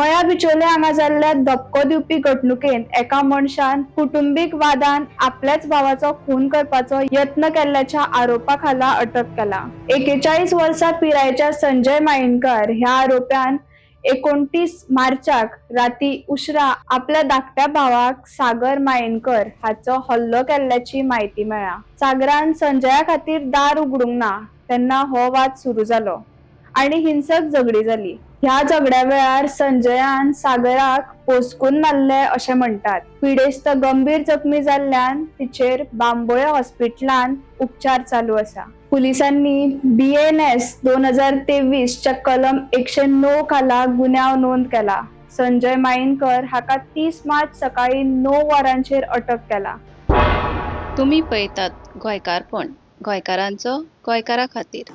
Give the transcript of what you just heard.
मया बिचोले हांगा जाल्ल्या धपको दिवपी घडणुकेंत एका मनशान कुटुंबीक वादान आपल्याच भावाचो खून करपाचो यत्न केल्ल्याच्या आरोपा खाला अटक केला. 41 वर्सां पिरायेच्या संजय माईनकर ह्या आरोप्यान 29 मार्चाक राती उसरा आपल्या धाकट्या भावाक सागर मायेनकर हाचो हल्लो केल्ल्याची म्हायती मेळ्ळा. सागरान संजया खातीर दार उगडूंक ना तेन्ना हो वाद सुरू जालो आनी हिंसक झगडी जाली. ह्या झगड्या वेळार संजयान सागराक पोसकून मारले अशें म्हणटात. पिडेस्त गंभीर जखमी जाल्ल्यान तिचेर बांबोळे हॉस्पिटलांत उपचार चालू आसा. पुलिसांनी बीएनएस 2023च्या कलम 109 खाला गुन्यांव नोंद केला. संजय माईनकर हाका 30 मार्च सकाळी 9 वरांचेर अटक केला. तुमी पळयतात गोंयकारपण, गोंयकारांचो गोंयकारा खातीर.